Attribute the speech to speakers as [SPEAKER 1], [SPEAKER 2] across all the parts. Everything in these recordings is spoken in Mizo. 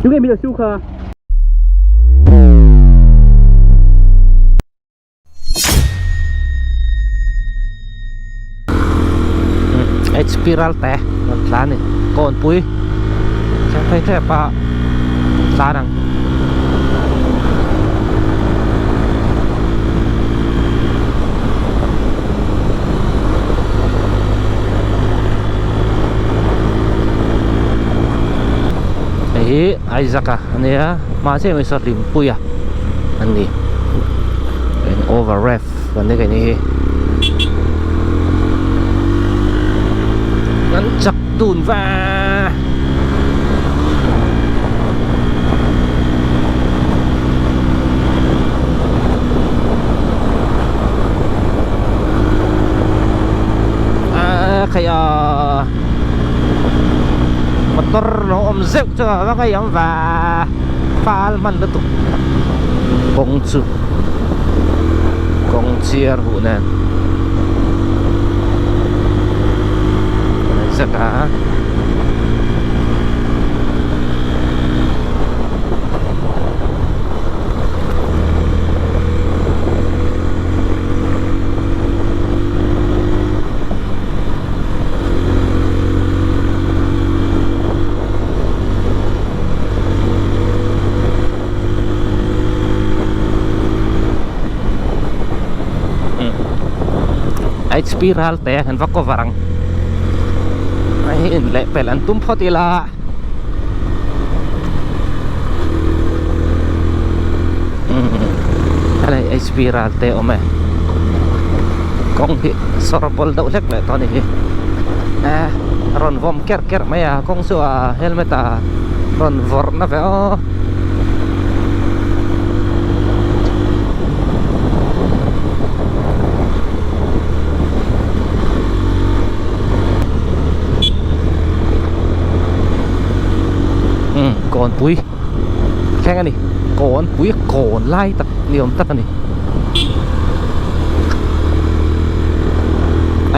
[SPEAKER 1] Tunge min lo su kha?
[SPEAKER 2] HP ral te rawn tlan ni kawnpui thleng phei tep a tlan ang. Hei hi Isaac a ania mahse hmeichhe hlimpuia a ni over ref kan ni keini hi kan chak dun va a khaih a motor lo awm zeuh chu a va ngaih awm va fal hman lutuk kawng chu kawng chiar huh nen zet a. HP ral te an va cover ang hei in leh pelh an tum phawt ila helai HP ral te a awm e kawng hi sawr bawl deuh hlek leh tawh a ni hi a rawn vawm kerh kerh mai a kawng chu a helmet a rawn vawrh na ve aw. Kawnpui thleng a ni kawnpui kawn lai tak ni awm tak a ni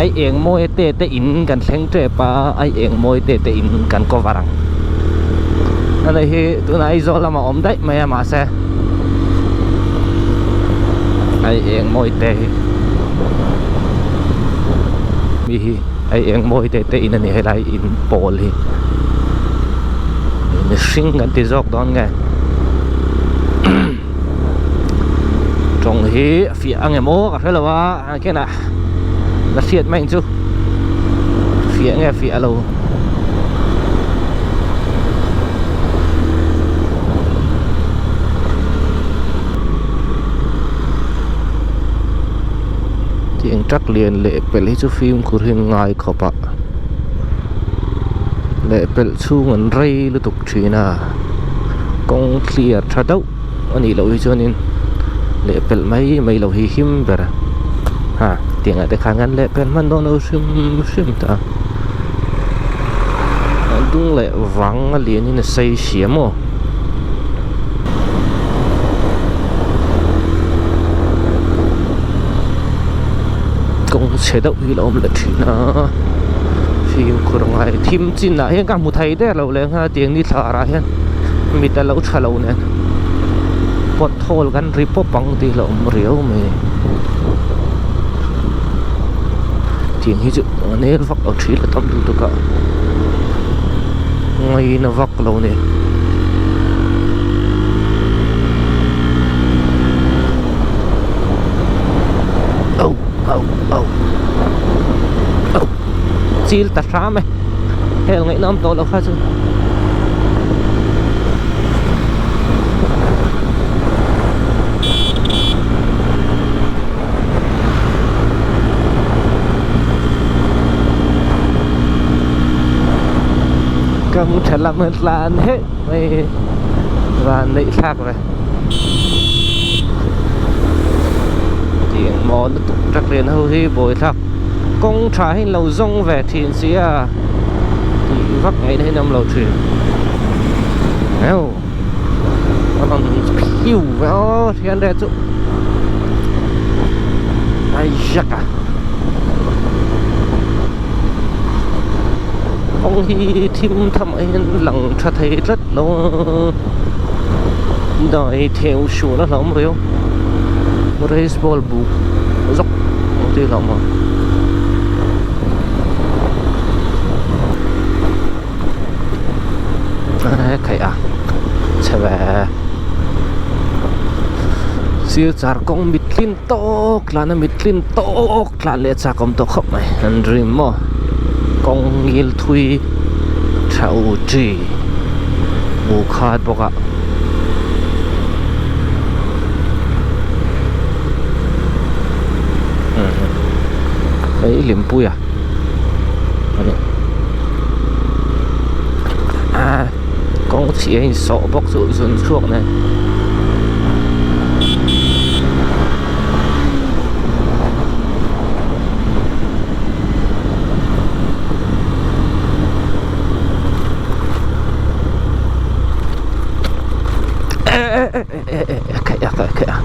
[SPEAKER 2] ai eng mawi te te in kan thleng tep a ai eng mawi te te in kan cover ang ani hi tunah Aizawl lamah a awm daih mai a mahse ai eng mawi te hi mi hi ai eng mawi te te in a ni helai in pawl hi mihring kan ti zawk dawn nge tawng hi a fiah ang em aw ka hre lo a khianah la hriat mai ang chu fiah nge fiah lo. Tiang truck lian leh pelh hi chu fimkhur hi an ngai khawp a leh pelh chhung an rei lutuk thin a kawng clear tha deuh a nih loh hi chuanin leh pelh mai mai loh hi him ber a ha tiang ah te khan kan leh pelh hman dawn lo hrim hrim ta a dung leh vang a lian in a sei si a maw. Kawng chhe deuh hi a lo awm leh thin a fimkhur a ngai thim chin ah hian ka hmu thei der lo leh nghal tiang ni thla ah hian mit a lo tha lo nen pothole kan ri pawp ang tih a lo awm riau mai a ni tiang hi chu a nel vak lo thil a tam lutuk a ngaina vak lo a ni. Au au au au chil ta hram e hel ngaihna awm tawh loh kha chu. Kawng tha lam a tlan heuh mai van neih thlak ve tiang maw lutuk truck lian ho hi buai thlak kawng tha hi an lo zawng ve thin si a tih vak ngaihna hi an awm lo thin heu. A rawn phiu ve aw thian reh chu ai zak a kawng Kawng hi thim tham ah hian lang tha thei tlat lo a, dai theu sual a hlauhawm riau, race ball buk zawk ang tih a hlauhawm a. Khaih a chhe ve silchar kawng mittlin tawk tlan a mittlin tawk tlan leh chak awm tawh khawp mai an dream maw kawng ngil thui tha u chi bu khat bawk a. Hei Hlimpuia a ni a kawng chhia a insawh bawk chu zun chhuak nen. Khaih a khaih a khaih a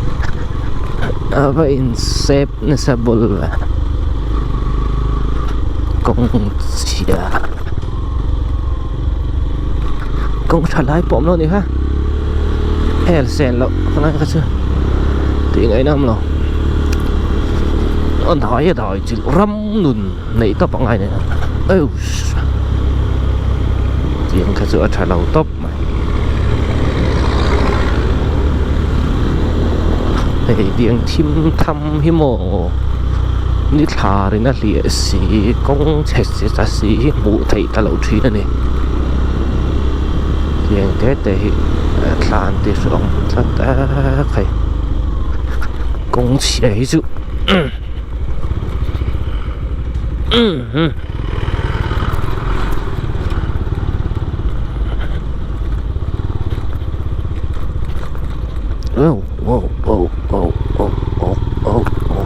[SPEAKER 2] a va in sep nasa bul ve kawng chhia kawng tha lai pawh awm lo a ni kha hel sen loh khawlai kha chu tih ngaihna awm lo a dai a dai chilh ram nun neih tawp a ngai nen euss tiang kha chu a tha lo tawp mai hei tiang thim tham hi maw ni thla rin a hliah si kawng chhe si ta si hi hmuh theih ta loh thin a ni tiang te te hi thla an ti hrehawm tlat a hei kawng chhia hi chu. Oh, oh, oh, oh, oh, oh, oh, oh.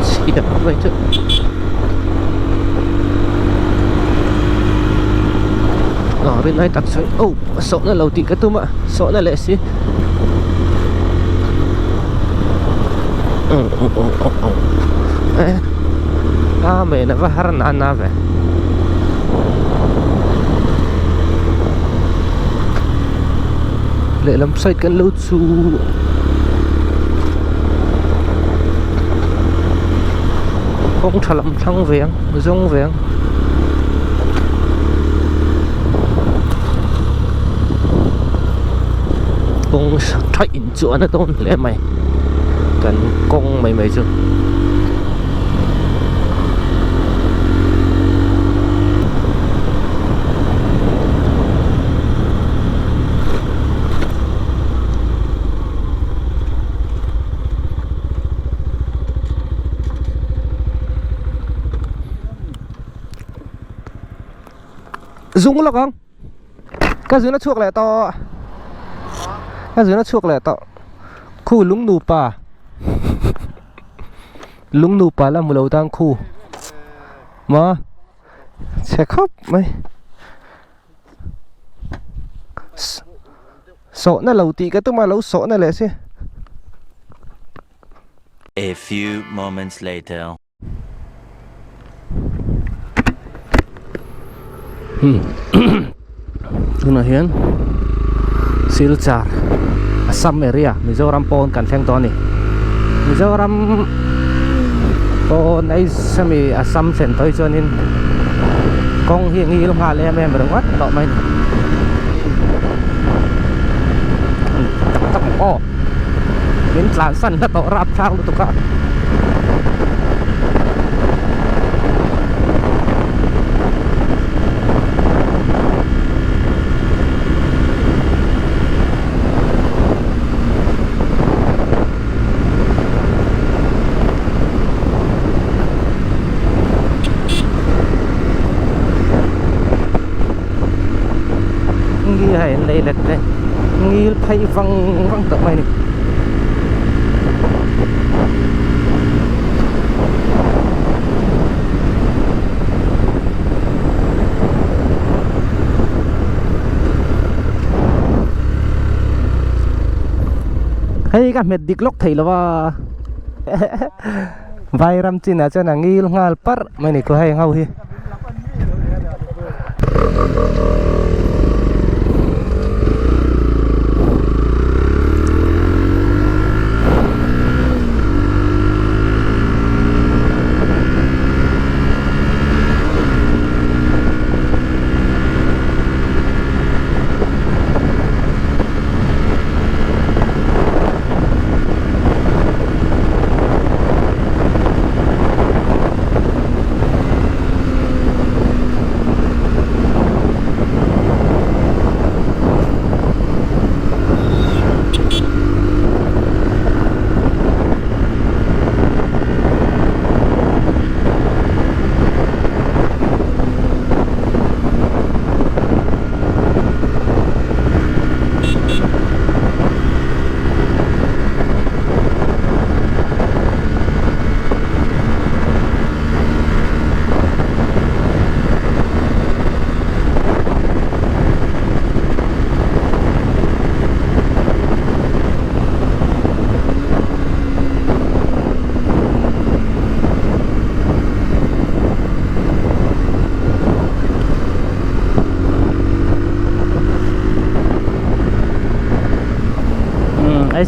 [SPEAKER 2] Chhiat mai chu aw rinai tak sawi oh sawhna lo tih ka tum a sawhna leh si a men a va har na na ve lehlam side kan lo chu kawng tha lam thlang ve ang zawng ve ang. Kawng tha in chuan a dawn hle mai kan kawng mai mai chu. Zung lawk ang ka zun a chhuak leh tawh ka zun a chhuak leh tawh khu lung nupa lung nupa la hmu lo tan khu maw chhe khawp mai. Sawhna lo tih ka tum a lo sawhna leh si.
[SPEAKER 1] A few moments later.
[SPEAKER 2] Tunah hian Silchar Assam area Mizoram pawn kan thleng tawh a ni. Mizoram pawn hemi Assam thlen tawh hi chuanin kawng hi a ngil nghal em em ringawt tawh mai a ni. Tak tak maw aw min tlansan hla tawh rapthlak lutuk a. in leilet te ngil phei vang vang tawh mai a ni. Hei ka hmet dik lawk thei lo va Vairam chinah chuan a ngil nghal parh mai a ni khaw hei ho hi.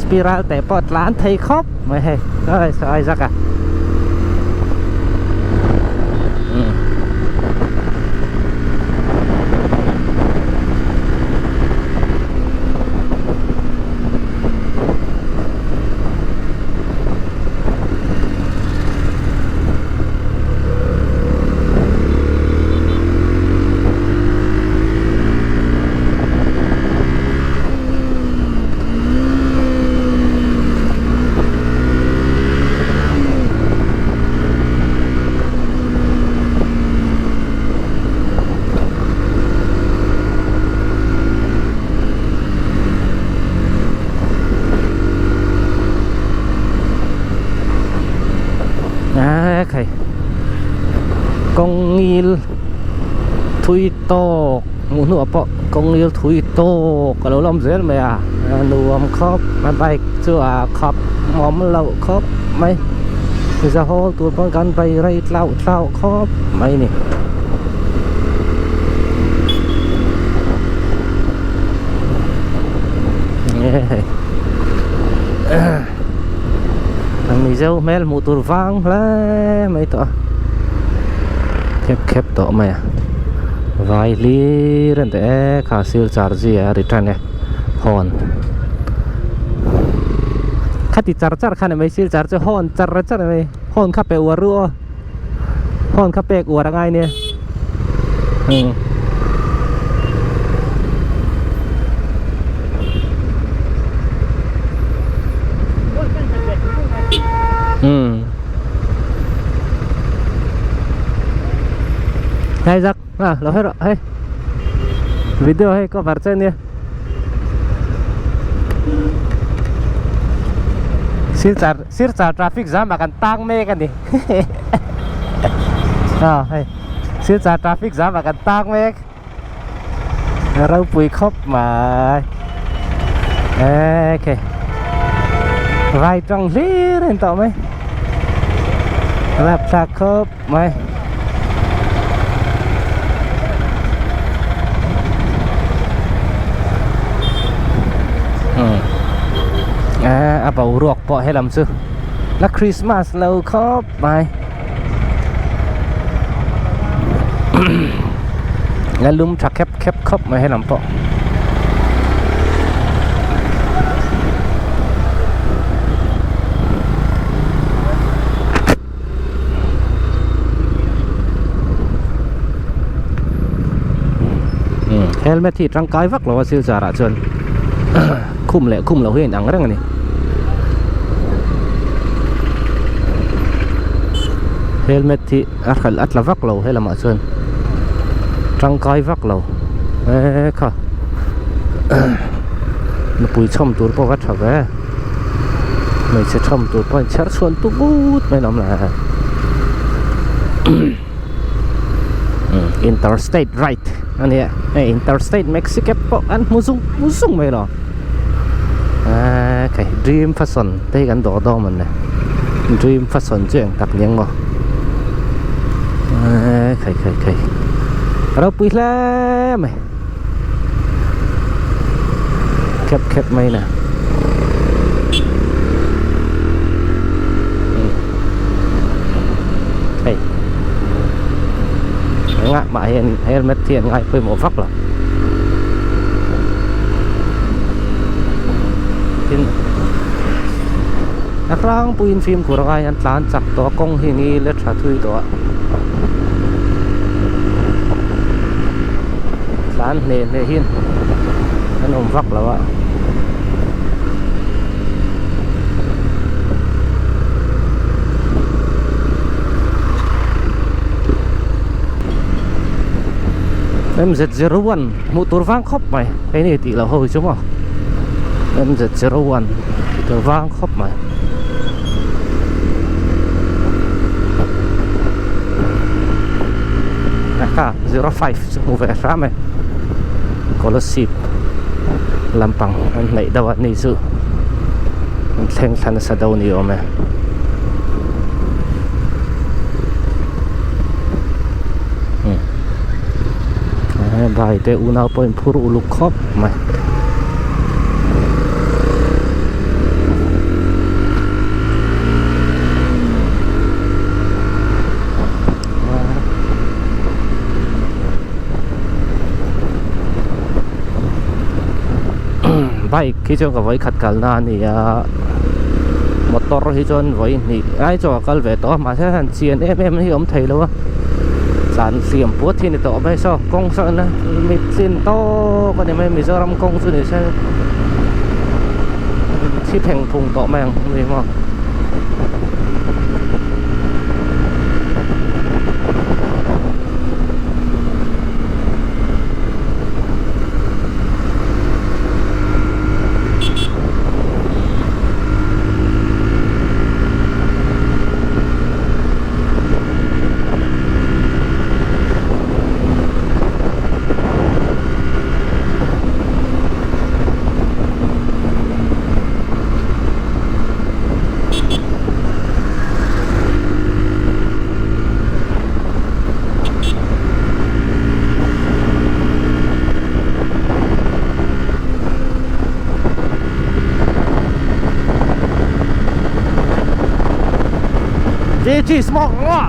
[SPEAKER 2] Spiral te pawh tlan thei khawp mai hei oi sawi zak a. Hei kawng ngil thui tawk hmuh hnuah pawh kawng ngil thui tawk a lo la awm zel mai a nuam khawp a bike chu a khap awm loh khawp mai zahawm tur pawn kan bei rei tlauh tlauh khawp mai a ni. Mizo hmel hmuh tur vang hle mai tawh a khep khep tawh mai a vai hlir a ni tawh e kha silchar chi a return e hawn khati char char khan mai silchar chu hawn char char mai hawn kha pe uar ru aw hawn kha pek uar angai nia umm. Umm Hei zak à lo hết rồi hey video hay có vặt trên đi Silchar Silchar traffic jam ah kan tang mek a ni a hei Silchar traffic jam ah kan tang mek ropui khawp mai ok vai tawng hlir a ni tawh mai rapthlak khawp mai. A boruak pawh helam chu la Christmas lo khawp mai la lum tha khep khep khawp mai helam pawh. Helmet hi tangkai vak lo a silchar ah chuan khum leh khum loh hi a inang reng a ni helmet hi a hralh a tla vak lo he lamah chuan tangkai vak lo e kha. Nupui chhawm tur pawh va tha ve hmeichhe chhawm tur pawh in chher chhuan tuk ut mai a awm le interstate right a nia hei interstate maxi cab pawh an hmu zung zung mai lo eee dream fashion te hi kan dawr dawn mawn le dream fashion chu eng tak ni ang maw eee khai khai khai ropui hle mai. Khep khep mai nè Hei Engah mah hian helmet hi an ngai pawimawh vak lo Tin A tlangpuiin fimkhur anga hian tlan chak tawh a kawng hi ngil a tha thui tawh a. Tlan hneh hneh hian an awm vak lo a. MZ01 hmuh tur vang khawp mai hei ni tih loh ho hi chu maw MZ01 hmuh tur vang khawp mai. Kha 05 chu hmu ve hram e Kolasib lampang an hnaih deuh a ni chu an thleng thla nasa deuh ni awm e. Bai te unau pawh in phur uluk khawp mai. Bike hi chuan ka vawi khat kalna a ni a motor hi chuan vawi hnih ai chu a kal ve tawh a mahse han chian em em hi a awm thei lo a tlan hliam puat hi a ni tawh mai saw kawng saw na mit tlin tawk a ni mai Mizoram kawng chu ni se thi pheng phung tawh mai ang ni maw. G smoke ngua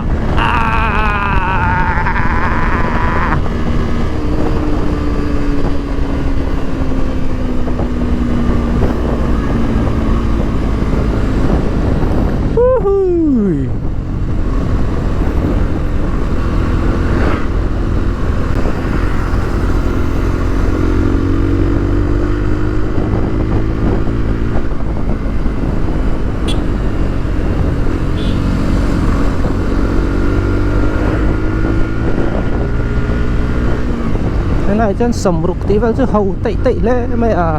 [SPEAKER 2] Helai chuan sawmruk tih vel chu ho teih teih hle mai a.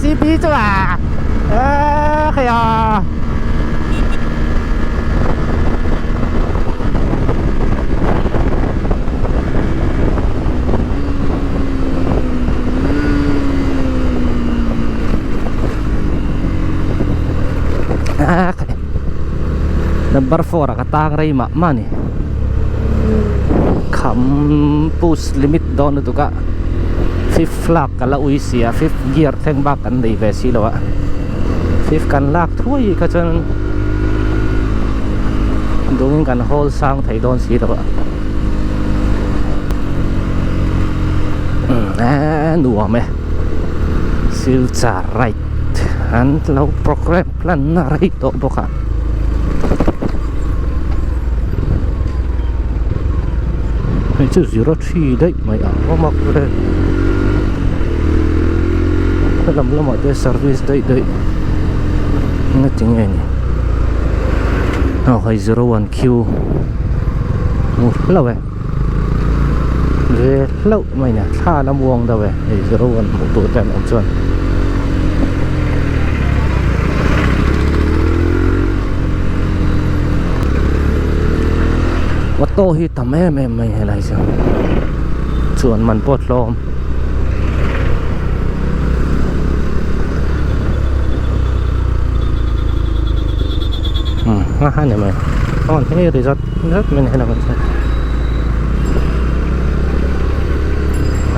[SPEAKER 2] CP chu à Ê à Number 4 a ka tang rei mah mah ni kham push limit dawn lutuk a fifth lak ka la ui si a fifth gear thleng bak kan nei ve si lo a. Fifth kan lak thuai kha chuan dungin kan hawl sang thei dawn si lo a eee nuam e Silchar ride an lo programme plan na rei tawh bawk a. Hei chu 03 daih mai a awm a kawr e helam lamah te service daih daih eng a ti nge ni aw hei 01 Q hmu hlauh e ve hlauh mai nia thla la muang deuh e hei 01 hmuh tur te an awm chuan. Auto hi tam em em mai helai chu chuan man pawh tlawm umm a ha ni mai aw hei ri zat zat mai ni helam ah chuan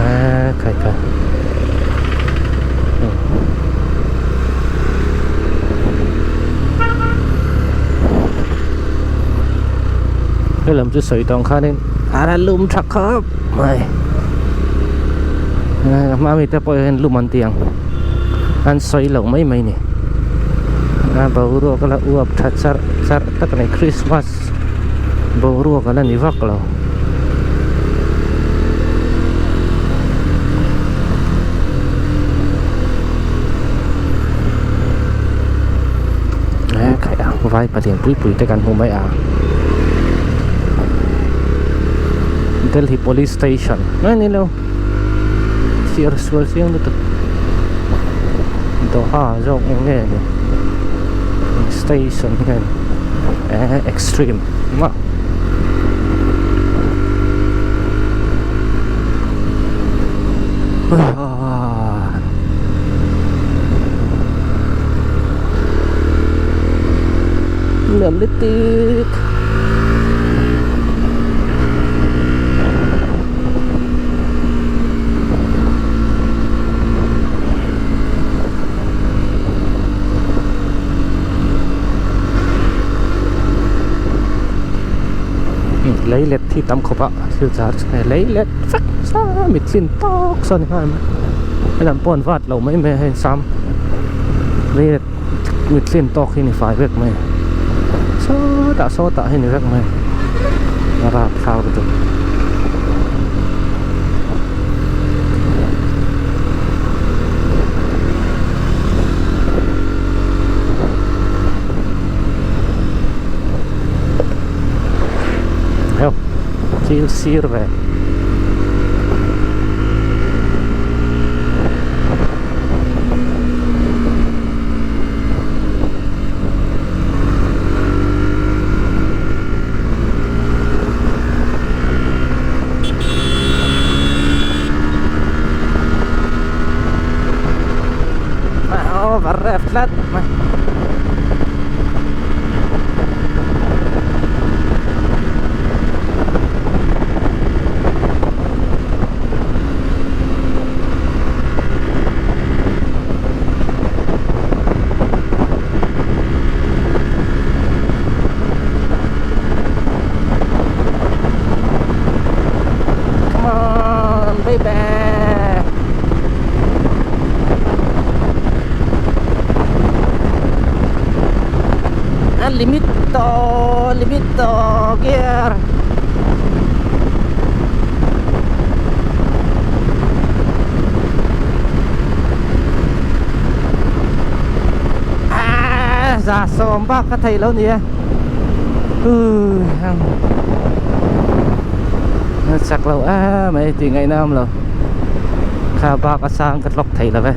[SPEAKER 2] eee khai khai. Helam chu sawi tawng khanin a la lum tha khawp mai a hma mite pawh hian lum an ti ang an sawi loh mai mai ni a boruak a la uap tha charh charh tak a ni Christmas boruak a la ni vak lo. Vai palian pui pui te kan hmu mai a Delhi police station mai ni lo thir sual chiang lutuk Doha zawk eng nge ni station nge ni eh extreme maw. Nuam lutuk. Lei let hi tam khawp a thil char chu hei lei let vek sa mit tlin tawk sawn ni nghal mai helam pawh an vat lo mai mai a hei sam lei let mit tlin tawk hi ni fai vek mai sawtah sawtah hi ni vek mai a rapthlak lutuk. Heuh thil sir ve. Over ref tlat mai. Come on, baby. A limit to, limit to gear. Ah, za sawm bak ka thei lo ni e. Chak lo em mai tih ngaihna awm lo kha bak a sang ka tlawk thei lo ve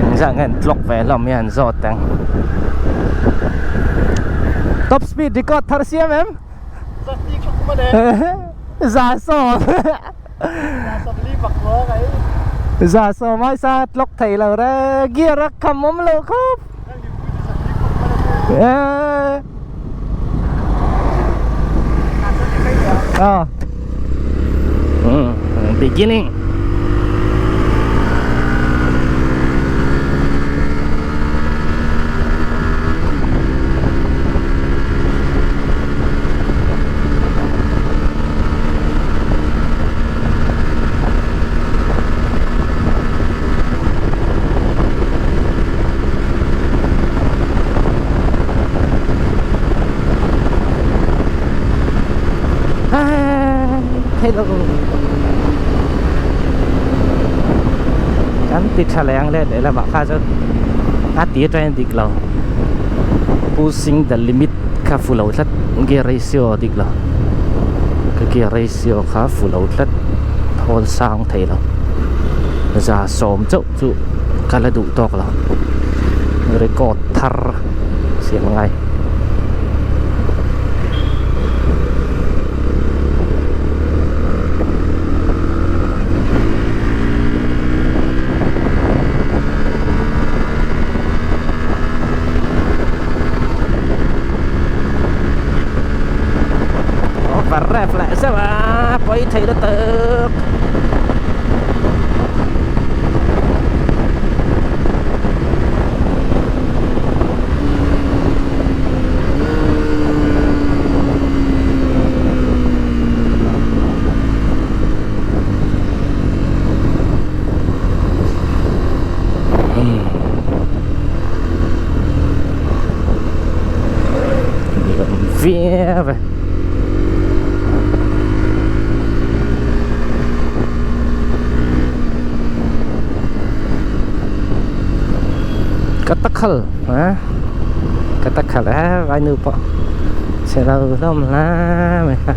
[SPEAKER 2] engzah nge an tlawk ve hlawm hi an zawt ang top speed record thar siam em za sawm Za sawm ai sa tlawk thei lo re gear a kham awm lo khawp ah beginning. thei lo. Kan ti tha leh ang leh lehlamah kha chuan a ti atangin dik lo. Pushing the limit kha fu lo tlat gear ratio a dik lo. Ka gear ratio kha fu lo tlat hawl sang thei lo. 10% chauh chu ka la duh tawk lo. Record thar siam a ngai. Over rev leh zeuh a pawi thei lutuk. Viau e. Ka takhal a ka takhal a vai nu pawh chhe lo hlawm hle mai kha.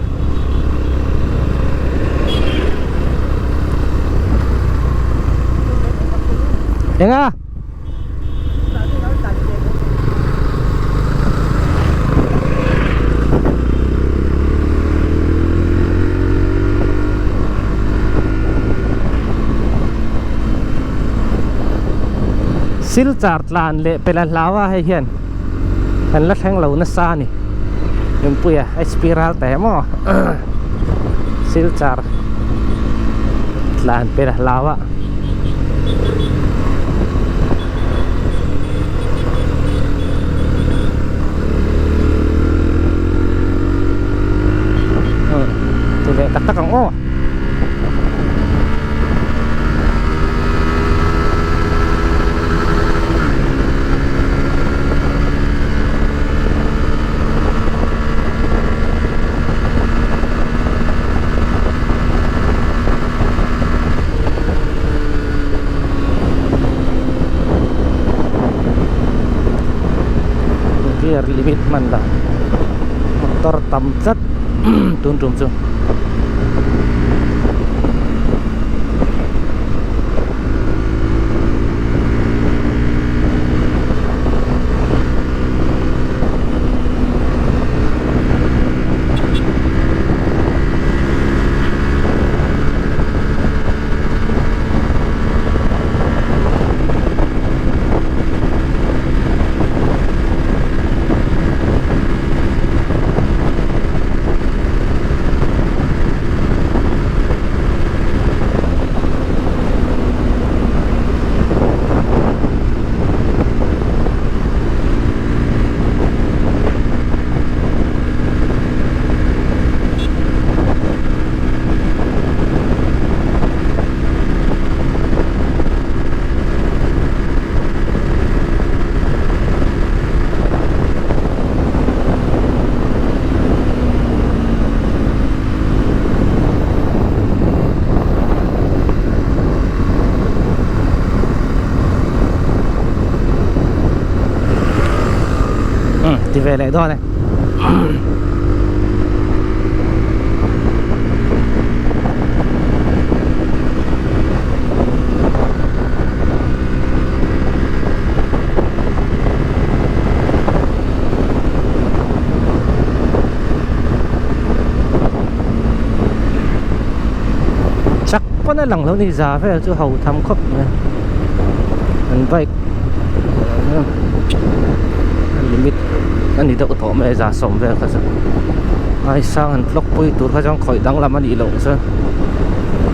[SPEAKER 2] Enga? Silchar tlan leh pela hlau a hei hian kan la thleng lo nasa a ni Nunpuia HP ral ta em aw Silchar tlan pela hlau a. Ti leh tak tak ang aw. Gear limit hman la motor tam tlat tun tum chu. Ti ve leh dawn e. Chak pawn a lang lo ni za vel chu ho tham khawp mai an bike limit a ni deuh tawh mai a za sawm vel kha chu ngaisang an vlog pui tur kha chuan khawih danglam a nih loh chuan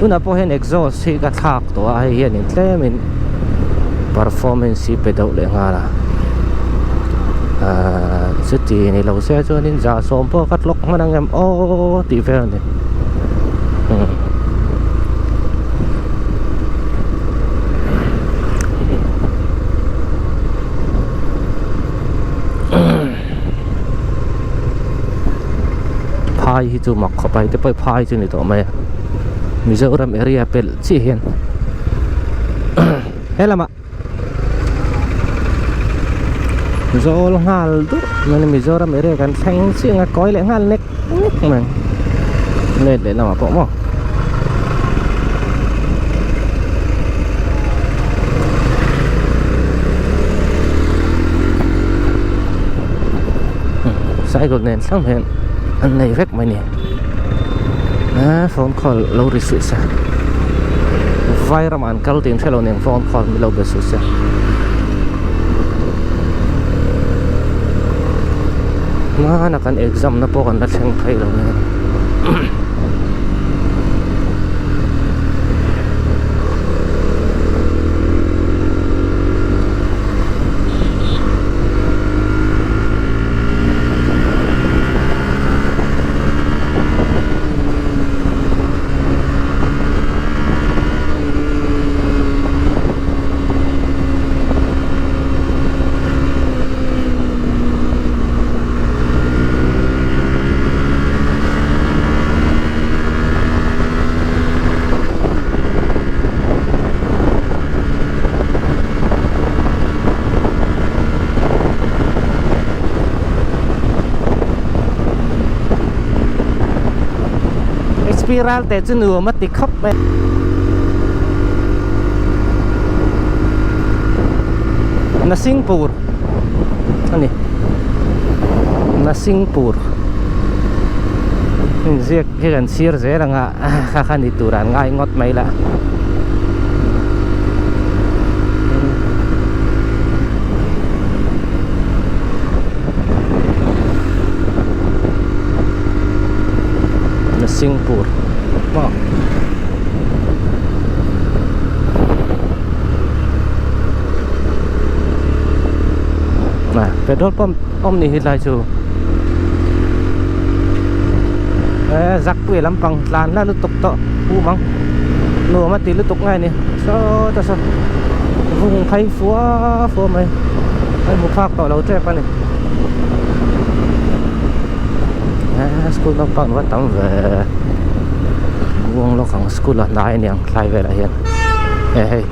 [SPEAKER 2] tunah pawh hian exhaust hi ka thlak tawh a hei hianin tlemin performance hi pe deuh leh nghal a ahh chuti ni lo se chuanin za sawm pawh ka vlog hman ang em aw tih vel a ni. Phai hi chu mak khawp a, hei te pawh hi phai chu ni tawh mai a, Mizoram area pelh chiah hian he lamah zawl nghal durh mai a ni Mizoram area kan thleng chiah ang a kawi leh nghal nek nek mai let leh lamah pawh maw. Cycle nen thleng hian an nei vek mai ni a phone call lo ri suh se vai ramah an kal tih an hrelo nen phone call min lo be suh se. Hmana kan exam na pawh kan la thleng phei lo nen. Spiral te chu nuam a ti khawp mai. Nasingpur a ni Nasingpur inziak hi kan chhiar zel ang a kha kha ni tur an ngai ngawt mai la. Nasingpur maw. Petrol pump awm ni hi tlai chu e zak pui lampang tlan la lutuk tawh pu mang nuam a ti lutuk ngai ni saw ta saw vung phei fua fua mai a hmu phak tawh lo tep a ni e school naupang va tam ve buang lawk ang school a hnai aniang tlai velah hian e hei.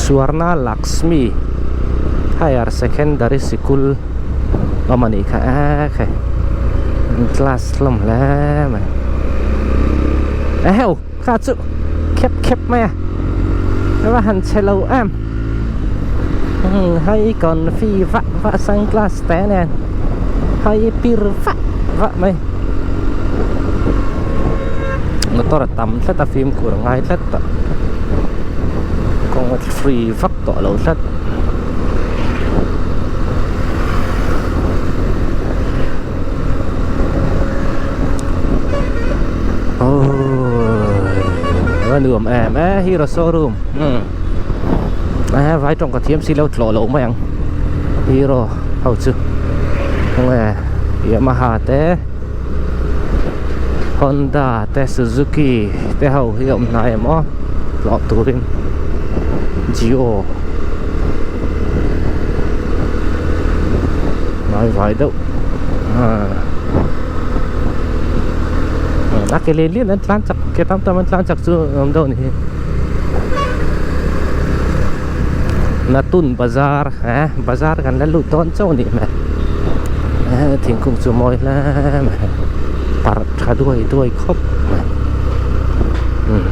[SPEAKER 2] Swarna Laxmi Higher Secondary Sikul awm a nih kha e khai an class hlawm hle mai eheu kha chu khep khep mai a ava han che lo em hei confi vah vah sunglass te nen hei pir vah vah mai motor a tam tlat a fimkhur a ngai tlat tawh kawng a free vak tawh lo tlat. Aww a nuam em e hero showroom umm e vai tawng ka thiam si lo tlawh loh mai ang hero ho chu enge yamaha te. Honda te Suzuki te ho hi a awm hnai em aw tlawh turin Jio hnai vai deuh ah a ke lian lian an tlan chak ke tam tam an tlan chak chu a awm deuh a ni hi Natun bazar eh bazar kan la lut dawn chauh a nih hmel eh thingkung chu mawi hle mai parh tha duai duai khawp mai umm.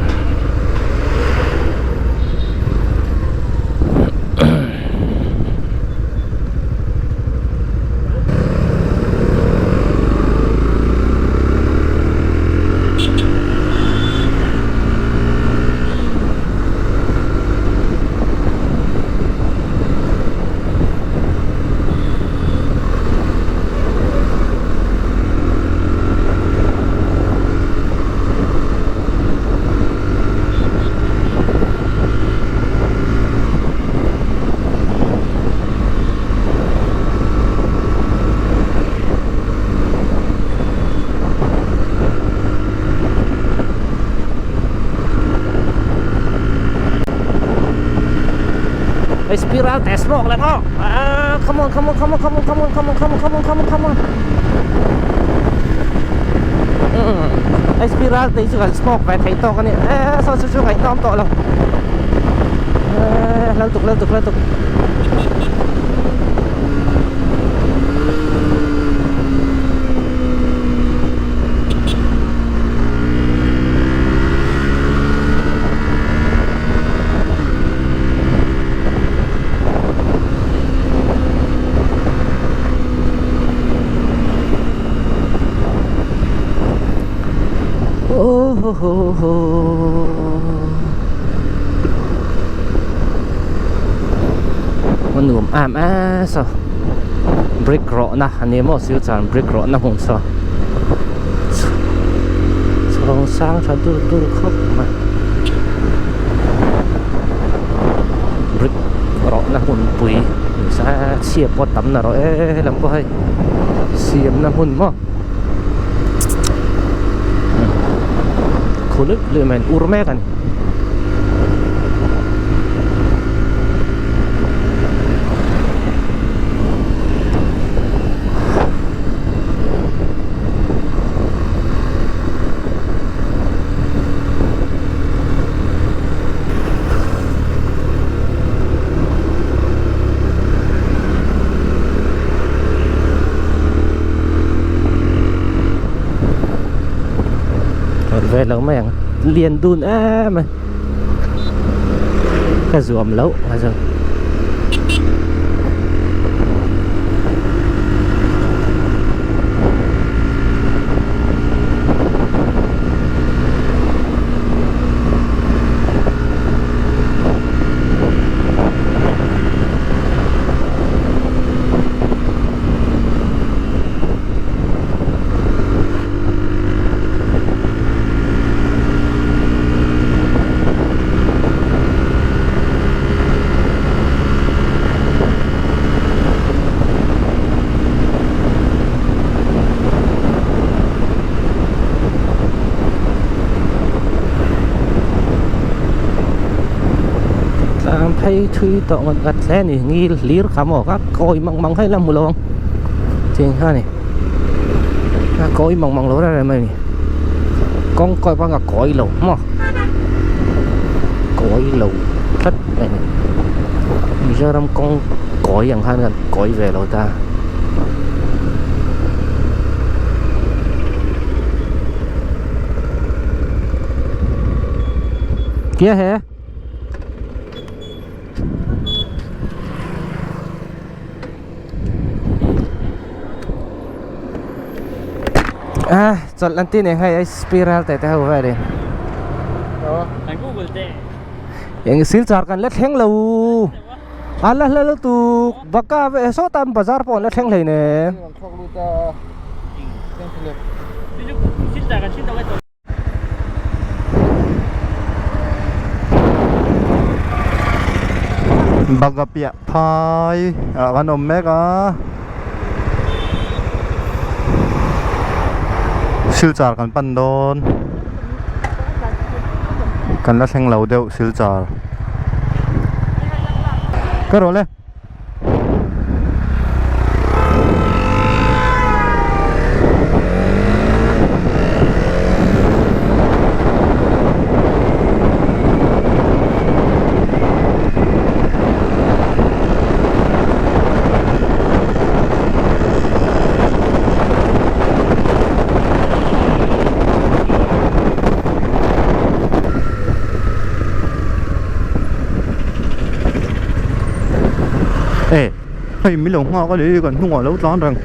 [SPEAKER 2] Spiral test smoke lang oh. Ah, come on, come on, come on, come on, come on, come on, come on, come on, come on, come on. HP Ralte hi chu kan smoke ve theih tawk a ni e saw chu chu ngaihnawm tawh lo e hla lutuk hla lutuk hla lutuk. A nuam em em saw brick rawhna a ni maw silchar brick rawhna hmun saw chhawng sang tha dur dur khawp mai brick rawhna hmunpui ni sa chhia pawh tam na rawh e helam pawh hei siamna hmun maw khu luih luih mai an ur mek a ni. Ve lo mai ang lian dun em a ka zuam loh a zo. Tlang phei thui tawh ngat ngat hle a ni ngil hlir kha maw ka kawi mang mang kha ila hmu lo ang tiang kha a ni a kawi mang mang lo reng reng mai a ni kawng kawi pawh a kawi lo maw kawi lo tlat mai a ni Mizoram kawng kawi ang khan kan kawi ve lo ta. Kia he a chawlh an ti nen hei spiral te te ho velin eng silchar kan la thleng lo a la hla lutuk baka ve sawta bazar pawh an la thleng hleinem.
[SPEAKER 3] Baga piah phai ah kan awm mek a silchar kan pan dawn kan la thleng lo deuh silchar ka rawh le. E hei min lo nghak a ni kan hnungah a lo tlan reng.